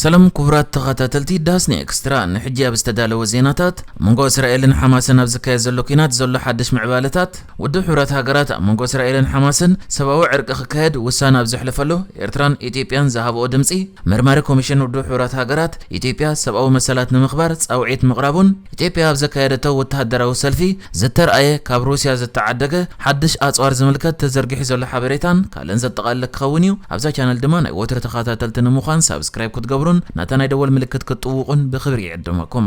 ሰላም ክቡራት ተኸታተልቲ ዳስኒ ኤክስትራ፣ ንሕጂ ኣብ ዝተዳለወ ዜናታት፣ ኣብ መንጎ እስራኤልን ሓማስን ኣብ ዝካየድ ዘሎ ኲናት ዘሎ ሓድሽ ምዕባለታት፣ ውድብ ሕቡራት ሃገራት ኣብ መንጎ እስራኤልን ሓማስን ሰብኣዊ ዕርቂ ክካየድ ውሳነ ኣብ ዘሕለፈሉ፣ ኤርትራን ኢትዮጵያን ዝሃብኦ ድምጺ፣ መርማሪ ኮሚሽን ውድብ ሕቡራት ሃገራት ኢትዮጵያ ሰብኣዊ መሰላት ንምኽባር ጻውዒት ምቕራቡን፣ ኢትዮጵያ ኣብ ዘካየደቶ ወተሃደራዊ ሰልፊ ዝተርኣየ ካብ ሩስያ ዝተዓደገ ሓድሽ ኣጽዋር ዝምልከት ተዘርጊሑ ዘሎ ሓበሬታን ካልእን ዘጠቓልል ክኸውን እዩ። ኣብዛ ቻነል ድማ ናይ ወትሩ ተኸታተልቲ ንምዃን ሳብስክራይብ ክትገብሩን ናታ ናይ ደወል ምልክት ክትጥውቑን ብኽብሪ ይዕድመኩም።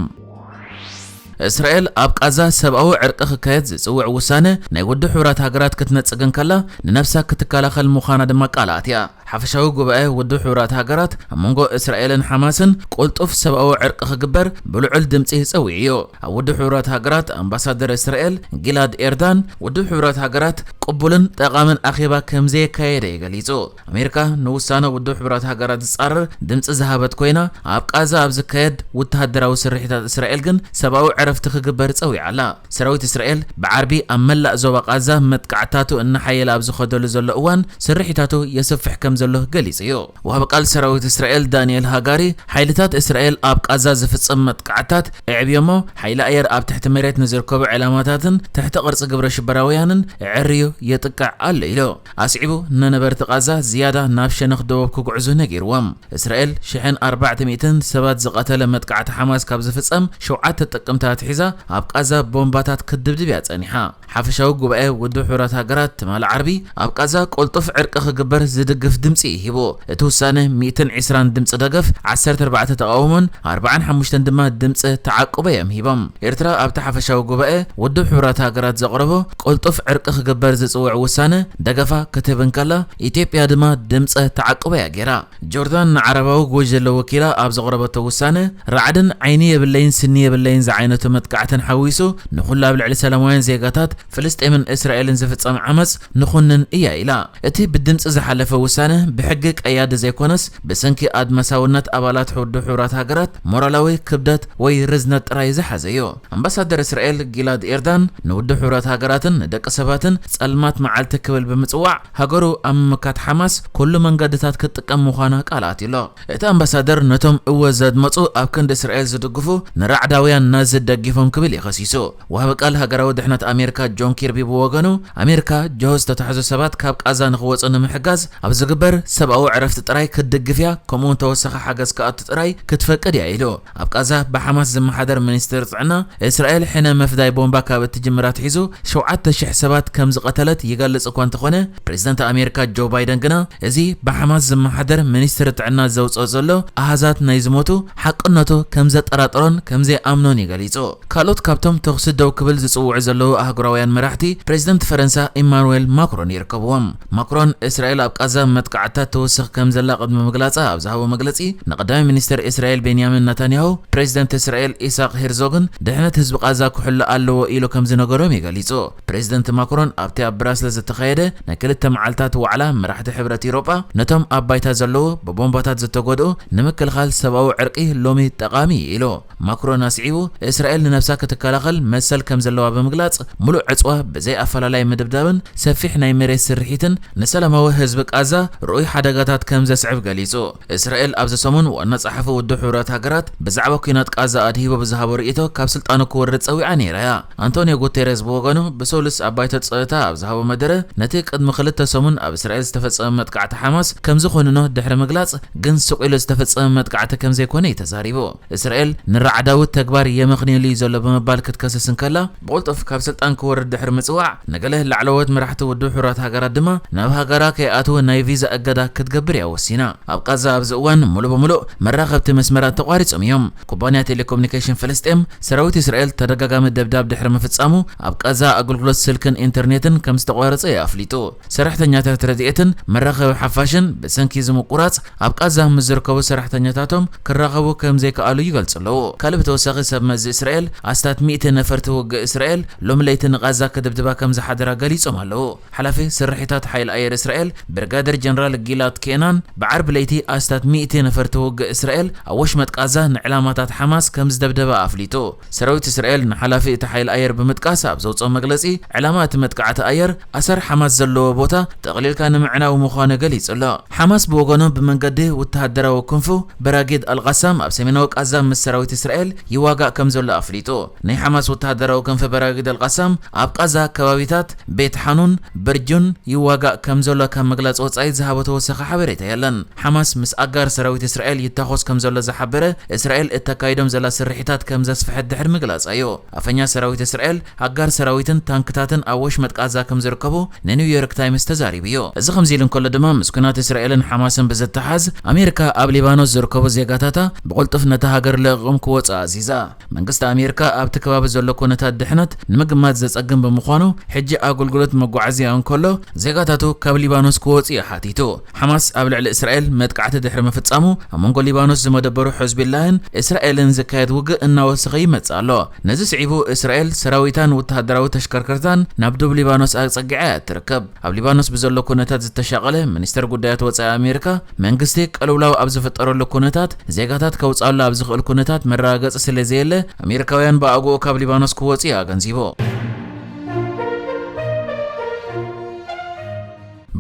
እስራኤል ኣብ ቃዛ ሰብኣዊ ዕርቂ ክካየድ ዝጽውዕ ውሳነ ናይ ውድብ ሕቡራት ሃገራት ክትነጽግ እንከላ፣ ንነብሳ ክትከላኸል ምዃና ድማ ቃል ኣትያ። ሓፈሻዊ ጉባኤ ውድብ ሕቡራት ሃገራት ኣብ መንጎ እስራኤልን ሓማስን ቅልጡፍ ሰብኣዊ ዕርቂ ክግበር ብልዑል ድምጺ ጸዊዑ እዩ። ኣብ ውድብ ሕቡራት ሃገራት ኣምባሳደር እስራኤል ጊላድ ኤርዳን፣ ውድብ ሕቡራት ሃገራት ቅቡልን ጠቓምን ኣኼባ ከም ዘየካየደ እዩ ገሊጹ። ኣሜሪካ ንውሳነ ውድብ ሕቡራት ሃገራት ዝጻረር ድምጺ ዝሃበት ኮይና፣ ኣብ ቃዛ ኣብ ዝካየድ ወተሃደራዊ ስርሒታት እስራኤል ግን ሰብኣዊ ዕረፍቲ ክግበር ጸዊዓ ኣላ። ሰራዊት እስራኤል ብዓርቢ ኣብ መላእ ዞባ ቃዛ መጥቃዕታቱ እናሓየለ ኣብ ዝኸደሉ ዘሎ እዋን፣ ስርሒታቱ የስፍሕ ከም ዘሎ ገሊጹ እዩ። ወሃቢ ቃል ሰራዊት እስራኤል ዳንኤል ሃጋሪ፣ ሓይልታት እስራኤል ኣብ ቃዛ ዝፍጸም መጥቃዕታት ኣዕብዮሞ፣ ሓይሊ ኣየር ኣብ ትሕቲ መሬት ንዝርከቡ ዕላማታትን ትሕቲ ቅርጺ ግብረ ሽበራውያንን ኣዐርዩ የጥቅዕ ኣሎ ኢሉ። ኣስዒቡ፣ ንነበርቲ ቃዛ ዝያዳ ናብ ሸነኽ ደቡብ ክጉዕዙ ነጊርዎም። እስራኤል ሽሕን ኣርባዕተ ሚእትን ሰባት ዝቐተለ መጥቃዕቲ ሓማስ ካብ ዝፍጸም ሸውዓተ ጥቅምቲ ኣትሒዛ ኣብ ቃዛ ቦምባታት ክትድብድብ እያ ጸኒሓ። ሓፈሻዊ ጉባኤ ውድብ ሕቡራት ሃገራት ትማሊ ዓርቢ ኣብ ቃዛ ቅልጡፍ ዕርቂ ክግበር ዝድግፍ ድምጺ ሂቡ። እቲ ውሳነ ሚእትን ዕስራን ድምጺ ደገፍ፣ ዓሰርተ ኣርባዕተ ተቓውሞን ኣርባዓን ሓሙሽተን ድማ ድምጺ ተዓቅቦ እዮም ሂቦም። ኤርትራ ኣብቲ ሓፈሻዊ ጉባኤ ውድብ ሕቡራት ሃገራት ዘቕረቦ ቅልጡፍ ዕርቂ ክግበር ዝጽውዕ ውሳነ ደገፋ ክትህብ እንከላ፣ ኢትዮጵያ ድማ ድምጺ ተዓቅቦ እያ ገይራ። ጆርዳን ንዓረባዊ ጉጀለ ወኪላ ኣብ ዘቕረበቶ ውሳነ፣ ራዕድን ዓይኒ የብለይን ስኒ የብለይን ዝዓይነቱ መጥቃዕትን ሓዊሱ፣ ንኹሉ ኣብ ልዕሊ ሰላማውያን ዜጋታት ፍልስጤምን እስራኤልን ዝፍጸም ዓመጽ ንኹንን እያ ኢላ። እቲ ብድምጺ ዝሓለፈ ውሳነ ብሕጊ ቀያዲ ዘይኮነስ፣ ብሰንኪ ኣድማሳውነት ኣባላት ውድብ ሕቡራት ሃገራት ሞራላዊ ክብደት ወይ ርዝነት ጥራይ ዝሓዘ እዩ። ኣምባሳደር እስራኤል ጊላድ ኤርዳን ንውድብ ሕቡራት ሃገራትን ንደቂ ሰባትን ጸልማት መዓልቲ ክብል ብምጽዋዕ፣ ሃገሩ ኣብ ምምካት ሓማስ ኩሉ መንገድታት ክትጥቀም ምዃና ቃል ኣትዩ'ሎ። እቲ ኣምባሳደር ነቶም እወ ዘድመጹ ኣብ ክንዲ እስራኤል ዝድግፉ ንራዕዳውያን ናዚ ደጊፎም ክብል እዩ ከሲሱ። ወሃቢ ቃል ሃገራዊ ድሕነት ኣሜሪካ ጆን ኪርቢ ብወገኑ፣ ኣሜሪካ ጅሆ ዝተታሕዙ ሰባት ካብ ቃዛ ንኽወጹ ንምሕጋዝ ኣብ ዝግበር ሰብኣዊ ዕረፍቲ ጥራይ ክትድግፍ እያ፣ ከምኡ'ውን ተወሳኺ ሓገዝ ክኣቱ ጥራይ ክትፈቅድ እያ ኢሉ። ኣብ ቃዛ ብሓማስ ዝመሓደር ሚኒስትር ጥዕና፣ እስራኤል ሕነ መፍዳይ ቦምባ ካብ እትጅምር ኣትሒዙ ሸውዓተ ሽሕ ሰባት ከም ዝቐተለት ይገልጽ እኳ እንተኾነ፣ ፕሬዝደንት ኣሜሪካ ጆ ባይደን ግና እዚ ብሓማስ ዝመሓደር ሚኒስትሪ ጥዕና ዘውጽኦ ዘሎ ኣሃዛት ናይ ዝሞቱ ሓቅነቱ ከም ዘጠራጥሮን ከም ዘይኣምኖን እዩ ገሊጹ። ካልኦት ካብቶም ተኹሲ ደው ክብል ዝጽውዑ ዘለዉ ኣህጉራውያን መራሕቲ፣ ፕሬዝደንት ፈረንሳ ኢማኑዌል ማክሮን ይርከብዎም። ማክሮን እስራኤል ኣብ ቃዛ መጥቃዕትታት ትውስኽ ከም ዘላ ቅድሚ ምግላጻ ኣብ ዝሃቦ መግለጺ፣ ንቀዳማይ ሚኒስትር እስራኤል ቤንያሚን ናታንያሁ፣ ፕሬዝደንት እስራኤል ኢሳቅ ሄርዞግን ድሕነት ህዝቢ ቃዛ ክሕሎ ኣለዎ ኢሉ ከም ዝነገሮም እዩ ገሊጹ። ፕሬዝደንት ማክሮን ኣብቲ ኣብ ብራስለስ ዝተኻየደ ናይ ክልተ መዓልታት ዋዕላ መራሕቲ ሕብረት ኤውሮጳ፣ ነቶም ኣብ ባይታ ዘለዉ ብቦምባታት ዝተጎድኡ ንምክልኻል ሰብኣዊ ዕርቂ ሎሚ ጠቓሚ እዩ ኢሉ። ማክሮን ኣስዒቡ፣ እስራኤል ንነብሳ ክትከላኸል መሰል ከም ዘለዋ ብምግላጽ፣ ሙሉእ ዕጽዋ ብዘይ ኣፈላላይ ምድብዳብን ሰፊሕ ናይ መሬት ስርሒትን ንሰላማዊ ህዝቢ ቃዛ ርኡይ ሓደጋታት ከም ዘስዕብ ገሊጹ። እስራኤል ኣብዚ ሰሙን ዋና ጸሓፊ ውድብ ሕቡራት ሃገራት ብዛዕባ ኲናት ቃዛ ኣድሂቡ ብዝሃቦ ርእይቶ ካብ ስልጣኑ ክወርድ ጸዊዓ ነይራ እያ። ኣንቶኒዮ ጉቴሬዝ ብወገኑ ብሰሉስ ኣብ ባይቶ ጸጥታ ኣብ ዝሃቦ መደረ፣ ነቲ ቅድሚ ክልተ ሰሙን ኣብ እስራኤል ዝተፈጸመ መጥቃዕቲ ሓማስ ከም ዝኾንኖ ድሕሪ ምግላጽ፣ ግን ስቕ ኢሉ ዝተፈጸመ መጥቃዕቲ ከም ዘይኮነ እዩ ተዛሪቡ። እስራኤል ንራዕዳዊ ተግባር የመኽንየሉ እዩ ዘሎ ብምባል ክትከስስ እንከላ፣ ብቕልጡፍ ካብ ስልጣን ክወርድ ድሕሪ ምጽዋዕ፣ ንገለ ላዕለዎት መራሕቲ ውድብ ሕቡራት ሃገራት ድማ ናብ ሃገራ ከይኣትዉ ናይ ቪዛ እገዳ ክትገብር እያ ወሲና። ኣብ ቃዛ ኣብዚ እዋን ሙሉእ ብምሉእ መራኸብቲ መስመራት ተቋሪጾም እዮም። ኩባንያ ቴሌኮሙኒኬሽን ፍልስጤም፣ ሰራዊት እስራኤል ተደጋጋሚ ደብዳብ ድሕሪ ምፍጻሙ፣ ኣብ ቃዛ ኣገልግሎት ስልክን ኢንተርኔትን ከም ዝተቋረጸ እዩ ኣፍሊጡ። ሰራሕተኛታት ረድኤትን መራኸቢ ሓፋሽን ብሰንኪ እዚ ምቁራጽ ኣብ ቃዛ ምስ ዝርከቡ ሰራሕተኛታቶም ክራኸቡ ከም ዘይከኣሉ ይገልጹ ኣለዉ። ካልእ ብተወሳኺ ሰብ መዚ እስራኤል እስራኤል ኣስታት ሚእቲ ነፈርቲ ውግእ እስራኤል ሎሚ ለይቲ ንቓዛ ክድብድባ ከም ዝሓደራ ገሊጾም ኣለዉ። ሓላፊ ስርሒታት ሓይሊ ኣየር እስራኤል ብርጋደር ጀነራል ጊላት ኬናን ብዓርቢ ለይቲ ኣስታት ሚእቲ ነፈርቲ ውግእ እስራኤል ኣብ ወሽመጥ ቃዛ ንዕላማታት ሓማስ ከም ዝደብደባ ኣፍሊጡ። ሰራዊት እስራኤል ንሓላፊ እቲ ሓይሊ ኣየር ብምጥቃስ ኣብ ዘውፅኦ መግለፂ፣ ዕላማ እቲ መጥቃዕቲ ኣየር ኣሰር ሓማስ ዘለዎ ቦታ ጠቕሊልካ ንምዕናው ምዃኑ ገሊጹ ኣሎ። ሓማስ ብወገኑ ብመንገዲ ወተሃደራዊ ክንፉ በራጊድ ኣልቃሳም ኣብ ሰሜናዊ ቃዛ ምስ ሰራዊት እስራኤል ይዋጋእ ከም ዘሎ ኣፍሊጡ። ናይ ሓማስ ወተሃደራዊ ክንፊ በራጊድ ኣልቃሳም ኣብ ቃዛ ከባቢታት ቤት ሓኑን በርጁን ይዋጋእ ከም ዘሎ ካብ መግለጺ ወጻኢ ዝሃቦ ተወሳኺ ሓበሬታ የለን። ሓማስ ምስ ኣጋር ሰራዊት እስራኤል ይታኾስ ከም ዘሎ ዝሓበረ፣ እስራኤል እተካይዶም ዘላ ስርሒታት ከም ዘስፍሐት ድሕሪ ምግላጻ እዩ። ኣፈኛ ሰራዊት እስራኤል ኣጋር ሰራዊትን ታንክታትን ኣብ ወሽመጥ ቃዛ ከም ዝርከቡ ንኒውዮርክ ታይምስ ተዛሪቡ እዩ። እዚ ከምዚ ኢሉ እንከሎ ድማ፣ ምስ ኲናት እስራኤልን ሓማስን ብዝተሓዝ፣ ኣሜሪካ ኣብ ሊባኖስ ዝርከቡ ዜጋታታ ብቕልጡፍ ነታ ሃገር ለቒቖም ክወጽኡ ኣዚዛ። መንግስቲ ኣሜሪካ ኣብቲ ከባቢ ዘሎ ኩነታት ድሕነት ንምግማት ዘጸግም ብምዃኑ፣ ሕጂ ኣገልግሎት መጓዓዝያ እንከሎ ዜጋታቱ ካብ ሊባኖስ ክወጽኡ ሓቲቱ። ሓማስ ኣብ ልዕሊ እስራኤል መጥቃዕቲ ድሕሪ ምፍጻሙ፣ ኣብ መንጎ ሊባኖስ ዝመደበሩ ሕዝቢላህን እስራኤልን ዝካየድ ውግእ እናወሰኸ ይመጽእ ኣሎ። ነዚ ስዒቡ እስራኤል ሰራዊታን ወተሃደራዊ ተሽከርከርታን ናብ ዶብ ሊባኖስ ኣጸጊዓ እያ ትርከብ። ኣብ ሊባኖስ ብዘሎ ኩነታት ዝተሻቐለ ሚኒስተር ጉዳያት ወጻኢ ኣሜሪካ፣ መንግስቲ ቅልውላው ኣብ ዝፍጠረሉ ኩነታት ዜጋታት ከውጻሉ ኣብ ዝኽእል ኩነታት መረጋገጺ ስለ ዘየለ፣ ኣሜሪካውያን ብኣግኡ ካብ ሊባኖስ ክወጹ እዩ ኣገንዚቡ።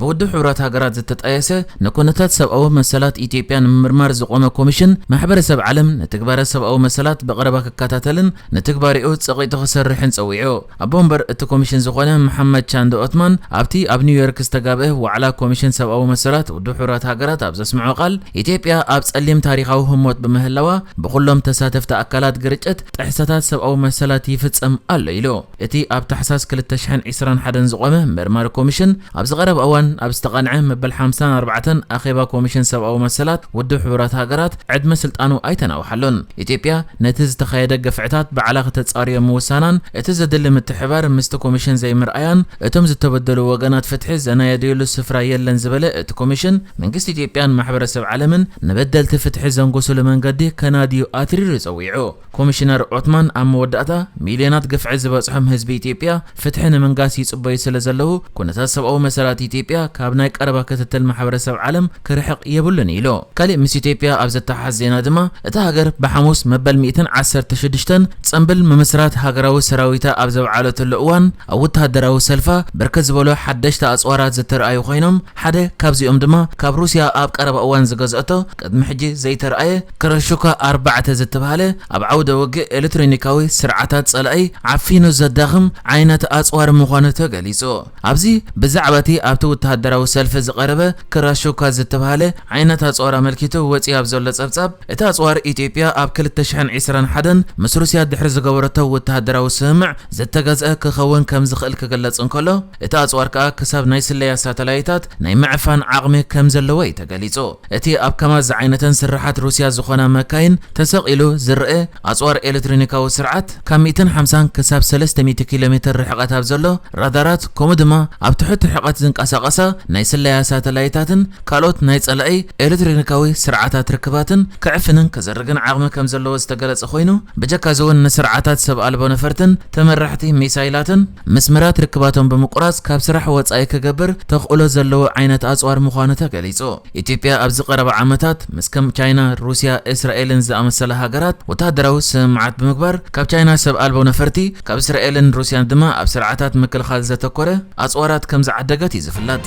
ብውድብ ሕቡራት ሃገራት ዝተጣየሰ ንኩነታት ሰብኣዊ መሰላት ኢትዮጵያ ንምምርማር ዝቖመ ኮሚሽን፣ ማሕበረሰብ ዓለም ንትግባረ ሰብኣዊ መሰላት ብቐረባ ክከታተልን ንትግባሬኡ ጸቒጡ ክሰርሕን ጸዊዑ። ኣቦ ወንበር እቲ ኮሚሽን ዝኾነ መሓመድ ቻንድ ኦትማን ኣብቲ ኣብ ኒውዮርክ ዝተጋብአ ዋዕላ ኮሚሽን ሰብኣዊ መሰላት ውድብ ሕቡራት ሃገራት ኣብ ዘስምዖ ቃል፣ ኢትዮጵያ ኣብ ጸሊም ታሪኻዊ ህሞት ብምህላዋ ብኹሎም ተሳተፍቲ ኣካላት ግርጭት ጥሕሰታት ሰብኣዊ መሰላት ይፍጸም ኣሎ ኢሉ። እቲ ኣብ ታሕሳስ ክልተ ሽሕን ዕስራን ሓደን ዝቖመ መርማሪ ኮሚሽን ኣብ ዝቐረበ እዋን ኣብ ዝተቓንዐ መበል ሓምሳን ኣርባዕተን ኣኼባ ኮሚሽን ሰብኣዊ መሰላት ውድብ ሕቡራት ሃገራት ዕድመ ስልጣኑ ኣይተናውሓሉን። ኢትዮጵያ ነቲ ዝተኻየደ ግፍዕታት ባዕላ ከተጻርዮ ምውሳናን እቲ ዘድሊ ምትሕባር ምስቲ ኮሚሽን ዘይምርኣያን እቶም ዝተበደሉ ወገናት ፍትሒ ዘናየድዩሉ ስፍራ የለን ዝበለ እቲ ኮሚሽን፣ መንግስቲ ኢትዮጵያን ማሕበረሰብ ዓለምን ንበደልቲ ፍትሒ ዘንጎስሉ መንገዲ ከናድዩ ኣትሪሩ ጸዊዑ። ኮሚሽነር ኦትማን ኣብ መወዳእታ፣ ሚልዮናት ግፍዒ ዝበጽሖም ህዝቢ ኢትዮጵያ ፍትሒ ንምንጋስ ይጽበዩ ስለ ዘለዉ፣ ኩነታት ሰብኣዊ መሰላት ኢትዮጵያ ካብ ናይ ቀረባ ክትትል ማሕበረሰብ ዓለም ክርሕቕ የብሉን ኢሉ። ካሊእ ምስ ኢትዮጵያ ኣብ ዘተሓዝ ዜና ድማ፣ እታ ሃገር ብሓሙስ መበል ሚእትን ዓሰርተ ሽዱሽተን ጽምብል ምምስራት ሃገራዊ ሰራዊታ ኣብ ዘብዓለትሉ እዋን፣ ኣብ ወተሃደራዊ ሰልፋ ብርክት ዝበሉ ሓደሽቲ ኣጽዋራት ዝተረኣዩ ኮይኖም፣ ሓደ ካብዚኦም ድማ ካብ ሩስያ ኣብ ቀረባ እዋን ዝገዝአቶ ቅድሚ ሕጂ ዘይተረኣየ ክረሹካ ኣርባዕተ ዝተባህለ ኣብ ዓውደ ውግእ ኤሌክትሮኒካዊ ስርዓታት ጸላኢ ዓፊኑ ዘዳኽም ዓይነት ኣጽዋር ምዃኑ ተገሊጹ። ኣብዚ ብዛዕባ እቲ ኣብቲ ወተሃደራዊ ሰልፊ ዝቐረበ ክራሹካ ዝተባህለ ዓይነት ኣጽዋር ኣመልኪቱ ወጺኡ ኣብ ዘሎ ጸብጻብ፣ እቲ ኣጽዋር ኢትዮጵያ ኣብ ክልተ ሽሕን ዕስራን ሓደን ምስ ሩስያ ድሕሪ ዝገበረቶ ወተሃደራዊ ስምምዕ ዝተገዝአ ክኸውን ከም ዝኽእል ክግለጽ እንከሎ፣ እቲ ኣጽዋር ከኣ ክሳብ ናይ ስለያ ሳተላይታት ናይ ምዕፋን ዓቕሚ ከም ዘለዎ እዩ ተገሊጹ። እቲ ኣብ ከማዚ ዝዓይነተን ስርሓት ሩስያ ዝኾና መካይን ተሰቒሉ ዝረአ ኣጽዋር ኤሌክትሮኒካዊ ስርዓት፣ ካብ ሚእትን ሓምሳን ክሳብ ሰለስተ ሚእቲ ኪሎ ሜትር ርሕቀት ኣብ ዘሎ ራዳራት፣ ከምኡ ድማ ኣብ ትሑት ርሕቀት ዝንቀሳቐሳ ናይ ስለያ ሳተላይታትን ካልኦት ናይ ጸላኢ ኤሌክትሮኒካዊ ስርዓታት ርክባትን ክዕፍንን ክዝርግን ዓቕሚ ከም ዘለዎ ዝተገለጸ ኮይኑ፣ ብጀካ እዚ እውን ንስርዓታት ሰብ ኣልቦ ነፈርትን ተመራሕቲ ሚሳይላትን መስመራት ርክባቶም ብምቁራጽ ካብ ስራሕ ወጻኢ ክገብር ተኽእሎ ዘለዎ ዓይነት ኣጽዋር ምዃኑ ተገሊጹ። ኢትዮጵያ ኣብዚ ቀረባ ዓመታት ምስ ከም ቻይና፣ ሩስያ፣ እስራኤልን ዝኣመሰላ ሃገራት ወተሃደራዊ ስምምዓት ብምግባር፣ ካብ ቻይና ሰብ ኣልቦ ነፈርቲ፣ ካብ እስራኤልን ሩስያን ድማ ኣብ ስርዓታት ምክልኻል ዘተኮረ ኣጽዋራት ከም ዝዓደገት እዩ ዝፍለጥ።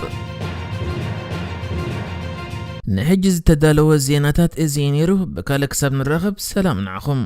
ንሕጂ ዝተዳለወ ዜናታት እዚ እዩ ነይሩ። ብካልእ ክሳብ ንራኸብ፣ ሰላም ንዓኹም።